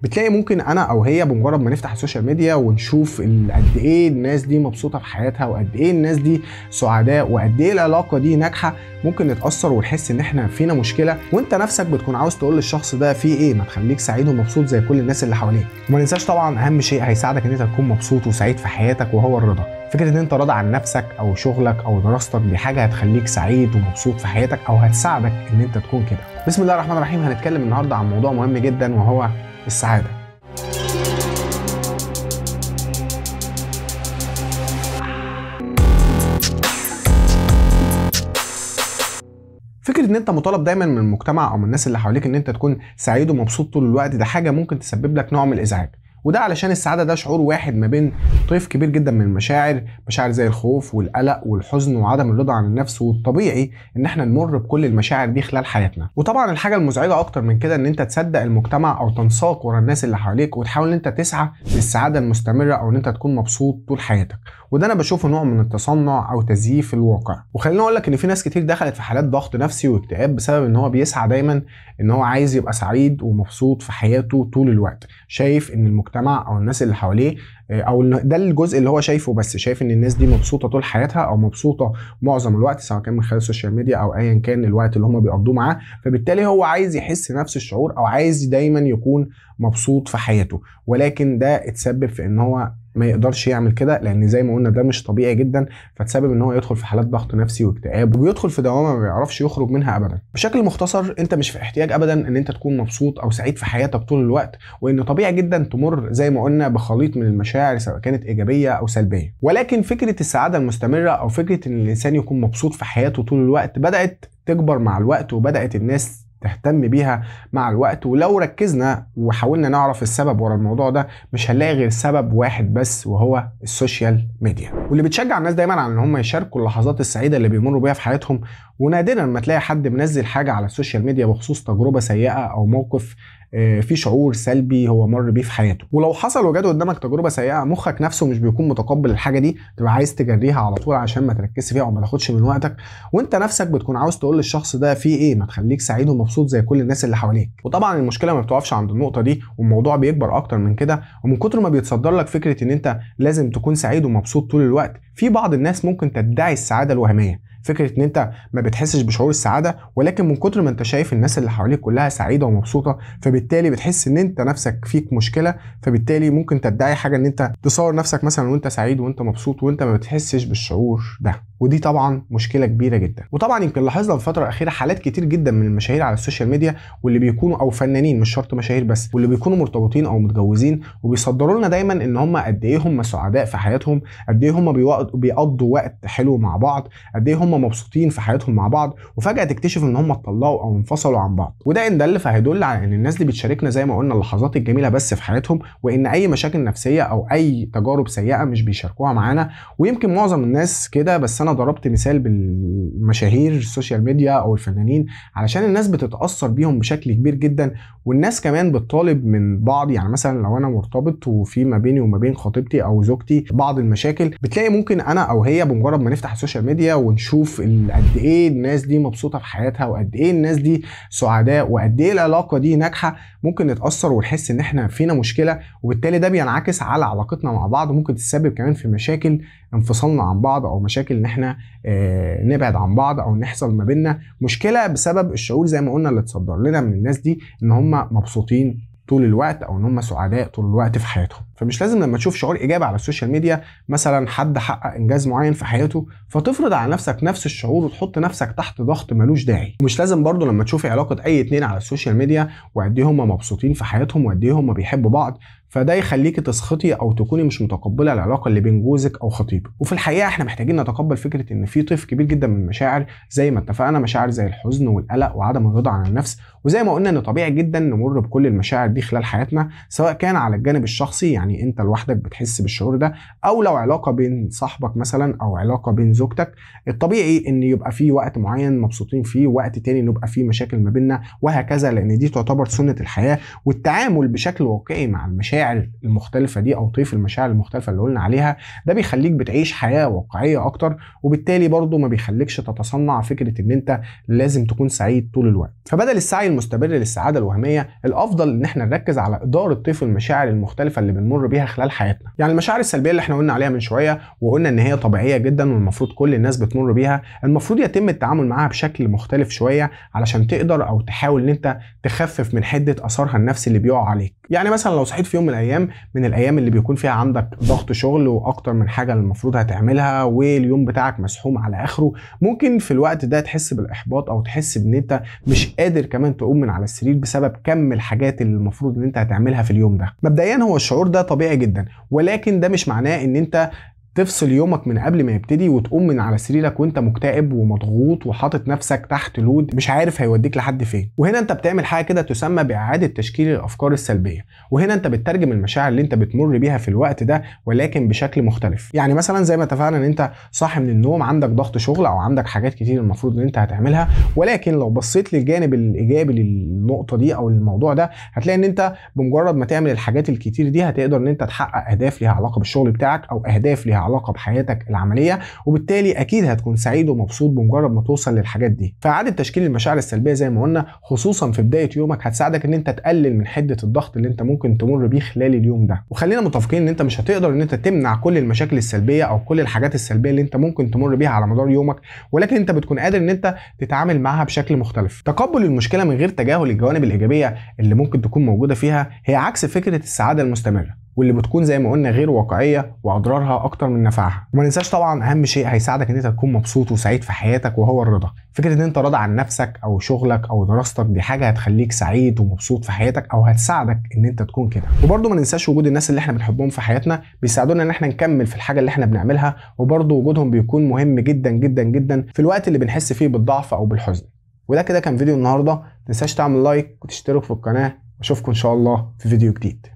بتلاقي ممكن انا او هي بمجرد ما نفتح ال social media ونشوف قد ايه الناس دي مبسوطة في حياتها، وقد ايه الناس دي سعداء، وقد ايه العلاقة دي ناجحة، ممكن نتاثر ونحس ان احنا فينا مشكلة، وانت نفسك بتكون عاوز تقول للشخص ده في ايه، ما تخليك سعيد ومبسوط زي كل الناس اللي حواليك. وما ننساش طبعا اهم شيء هيساعدك ان انت تكون مبسوط وسعيد في حياتك وهو الرضا. فكرة ان انت راضي عن نفسك او شغلك او دراستك دي حاجة هتخليك سعيد ومبسوط في حياتك، او هتساعدك ان انت تكون كده. بسم الله الرحمن الرحيم. هنتكلم النهارده عن موضوع مهم جدا وهو السعادة. فكرة ان انت مطالب دايما من المجتمع او من الناس اللي حواليك ان انت تكون سعيد ومبسوط طول الوقت، ده حاجة ممكن تسبب لك نوع من الازعاج، وده علشان السعادة ده شعور واحد ما بين طيف كبير جدا من المشاعر، مشاعر زي الخوف والقلق والحزن وعدم الرضا عن النفس، والطبيعي ان احنا نمر بكل المشاعر دي خلال حياتنا. وطبعا الحاجة المزعجة اكتر من كده ان انت تصدق المجتمع او تنساق ورا الناس اللي حواليك وتحاول ان انت تسعى للسعادة المستمرة او ان انت تكون مبسوط طول حياتك، وده انا بشوفه نوع من التصنع او تزييف الواقع. وخليني اقول لك ان في ناس كتير دخلت في حالات ضغط نفسي واكتئاب بسبب ان هو بيسعى دايما ان هو عايز يبقى سعيد ومبسوط في حياته طول الوقت، شايف ان المجتمع او الناس اللي حواليه او ده الجزء اللي هو شايفه بس، شايف ان الناس دي مبسوطة طول حياتها او مبسوطة معظم الوقت سواء كان من خلال ال social media او ايا كان الوقت اللي هم بيقضوه معاه، فبالتالي هو عايز يحس نفس الشعور او عايز دايما يكون مبسوط في حياته، ولكن ده اتسبب في ان هو ما يقدرش يعمل كده، لان زي ما قلنا ده مش طبيعي جدا، فتسبب ان هو يدخل في حالات ضغط نفسي واكتئاب وبيدخل في دوامه ما بيعرفش يخرج منها ابدا. بشكل مختصر، انت مش في احتياج ابدا ان انت تكون مبسوط او سعيد في حياتك طول الوقت، وان طبيعي جدا تمر زي ما قلنا بخليط من المشاعر سواء كانت ايجابية او سلبية. ولكن فكرة السعادة المستمرة او فكرة ان الانسان يكون مبسوط في حياته طول الوقت بدات تكبر مع الوقت، وبدات الناس تهتم بيها مع الوقت. ولو ركزنا وحاولنا نعرف السبب ورا الموضوع ده مش هنلاقي غير سبب واحد بس، وهو ال social media، واللي بتشجع الناس دايما على ان هم يشاركوا اللحظات السعيدة اللي بيمروا بيها في حياتهم. ونادرا ما تلاقي حد منزل حاجة على ال social media بخصوص تجربه سيئه او موقف في شعور سلبي هو مر بيه في حياته. ولو حصل وجد قدامك تجربه سيئه مخك نفسه مش بيكون متقبل الحاجة دي، تبقى عايز تجريها على طول عشان ما تركزش فيها او ما تاخدش من وقتك، وانت نفسك بتكون عاوز تقول للشخص ده في ايه، ما تخليك سعيد ومبسوط زي كل الناس اللي حواليك. وطبعا المشكلة ما بتقفش عند النقطة دي، والموضوع بيكبر اكتر من كده، ومن كتر ما بيتصدر لك فكرة ان انت لازم تكون سعيد ومبسوط طول الوقت، في بعض الناس ممكن تدعي السعادة الوهمية، فكرة ان انت ما بتحسش بشعور السعادة، ولكن من كتر ما انت شايف الناس اللي حواليك كلها سعيدة ومبسوطة فبالتالي بتحس ان انت نفسك فيك مشكلة، فبالتالي ممكن تدعي حاجة ان انت تصور نفسك مثلا وانت سعيد وانت مبسوط وانت ما بتحسش بالشعور ده، ودي طبعا مشكلة كبيرة جدا. وطبعا يمكن لاحظنا في الفترة الاخيرة حالات كتير جدا من المشاهير على ال social media واللي بيكونوا او فنانين مش شرط مشاهير بس، واللي بيكونوا مرتبطين او متجوزين وبيصدروا لنا دايما ان هم قد ايه هم سعداء في حياتهم، قد ايه هم بيقضوا وقت حلو مع بعض، قد ايه هم مبسوطين في حياتهم مع بعض، وفجاة تكتشف ان هم اتطلقوا او انفصلوا عن بعض. وده ان دل فهيدل على ان الناس دي بتشاركنا زي ما قلنا اللحظات الجميلة بس في حياتهم، وان اي مشاكل نفسية او اي تجارب سيئه مش بيشاركوها معانا. ويمكن معظم الناس كده، بس انا ضربت مثال بالمشاهير ال social media او الفنانين علشان الناس بتتاثر بيهم بشكل كبير جدا، والناس كمان بتطالب من بعض. يعني مثلا لو انا مرتبط وفي ما بيني وما بين خطيبتي او زوجتي بعض المشاكل، بتلاقي ممكن انا او هي بمجرد ما نفتح ال social media ونشوف قد ايه الناس دي مبسوطة في حياتها، وقد ايه الناس دي سعداء، وقد ايه العلاقة دي ناجحة، ممكن نتاثر ونحس ان احنا فينا مشكلة، وبالتالي ده بينعكس على علاقتنا مع بعض، وممكن تسبب كمان في مشاكل انفصالنا عن بعض، او مشاكل ان احنا نبعد عن بعض، او نحصل ما بيننا مشكلة بسبب الشعور زي ما قلنا اللي اتصدر لنا من الناس دي ان هم مبسوطين طول الوقت او ان هم سعداء طول الوقت في حياتهم. فمش لازم لما تشوف شعور ايجابي على ال social media مثلا حد حقق انجاز معين في حياته فتفرض على نفسك نفس الشعور وتحط نفسك تحت ضغط ملوش داعي. ومش لازم برضو لما تشوفي علاقة اي اتنين على ال social media وقد ايه هم مبسوطين في حياتهم وقد ايه هم بيحبوا بعض فده يخليكي تسخطي او تكوني مش متقبله العلاقة اللي بين جوزك او خطيبك. وفي الحقيقة احنا محتاجين نتقبل فكرة ان في طيف كبير جدا من المشاعر زي ما اتفقنا، مشاعر زي الحزن والقلق وعدم الرضا عن النفس، وزي ما قلنا ان طبيعي جدا نمر بكل المشاعر دي خلال حياتنا، سواء كان على الجانب الشخصي يعني يعني انت لوحدك بتحس بالشعور ده، او لو علاقة بين صاحبك مثلا او علاقة بين زوجتك، الطبيعي ان يبقى في وقت معين مبسوطين فيه، وقت تاني نبقى فيه مشاكل ما بيننا وهكذا، لان دي تعتبر سنة الحياة. والتعامل بشكل واقعي مع المشاعر المختلفة دي او طيف المشاعر المختلفة اللي قلنا عليها ده بيخليك بتعيش حياة واقعية اكتر، وبالتالي برضو ما بيخليكش تتصنع فكرة ان انت لازم تكون سعيد طول الوقت. فبدل السعي المستمر للسعادة الوهمية، الافضل ان احنا نركز على ادارة طيف المشاعر المختلفة اللي بنمر بيها خلال حياتنا. يعني المشاعر السلبية اللي احنا قلنا عليها من شوية وقلنا ان هي طبيعية جدا والمفروض كل الناس بتمر بيها، المفروض يتم التعامل معاها بشكل مختلف شوية علشان تقدر او تحاول ان انت تخفف من حده اثرها النفسي اللي بيقع عليك. يعني مثلا لو صحيت في يوم من الايام اللي بيكون فيها عندك ضغط شغل واكتر من حاجة المفروض هتعملها واليوم بتاعك مسحوم على اخره، ممكن في الوقت ده تحس بالاحباط او تحس ان انت مش قادر كمان تقوم من على السرير بسبب كم الحاجات اللي المفروض ان انت هتعملها في اليوم ده. مبدئيا هو الشعور ده طبيعي جدا، ولكن ده مش معناه ان انت تفصل يومك من قبل ما يبتدي وتقوم من على سريرك وانت مكتئب ومضغوط وحاطط نفسك تحت لود مش عارف هيوديك لحد فين. وهنا انت بتعمل حاجة كده تسمى باعادة تشكيل الافكار السلبية، وهنا انت بتترجم المشاعر اللي انت بتمر بيها في الوقت ده ولكن بشكل مختلف. يعني مثلا زي ما اتفقنا ان انت صاحي من النوم عندك ضغط شغل او عندك حاجات كتير المفروض ان انت هتعملها، ولكن لو بصيت للجانب الايجابي للنقطة دي او الموضوع ده هتلاقي ان انت بمجرد ما تعمل الحاجات الكتير دي هتقدر ان انت تحقق اهداف ليها علاقة بالشغل بتاعك او اهداف ليها علاقة بحياتك العملية، وبالتالي اكيد هتكون سعيد ومبسوط بمجرد ما توصل للحاجات دي. فاعاده تشكيل المشاعر السلبية زي ما قلنا خصوصا في بداية يومك هتساعدك ان انت تقلل من حده الضغط اللي انت ممكن تمر بيه خلال اليوم ده. وخلينا متفقين ان انت مش هتقدر ان انت تمنع كل المشاكل السلبية او كل الحاجات السلبية اللي انت ممكن تمر بيها على مدار يومك، ولكن انت بتكون قادر ان انت تتعامل معاها بشكل مختلف. تقبل المشكلة من غير تجاهل الجوانب الايجابية اللي ممكن تكون موجودة فيها هي عكس فكرة السعادة المستمرة، واللي بتكون زي ما قلنا غير واقعية واضرارها اكتر من نفعها. وما ننساش طبعا اهم شيء هيساعدك ان انت تكون مبسوط وسعيد في حياتك وهو الرضا. فكرة ان انت راضي عن نفسك او شغلك او دراستك دي حاجة هتخليك سعيد ومبسوط في حياتك او هتساعدك ان انت تكون كده. وبرده ما ننساش وجود الناس اللي احنا بنحبهم في حياتنا، بيساعدونا ان احنا نكمل في الحاجة اللي احنا بنعملها، وبرده وجودهم بيكون مهم جدا جدا جدا في الوقت اللي بنحس فيه بالضعف او بالحزن. وده كده كان فيديو النهارده، ما تنساش تعمل like وتشترك في القناة، واشوفكم ان شاء الله في فيديو جديد.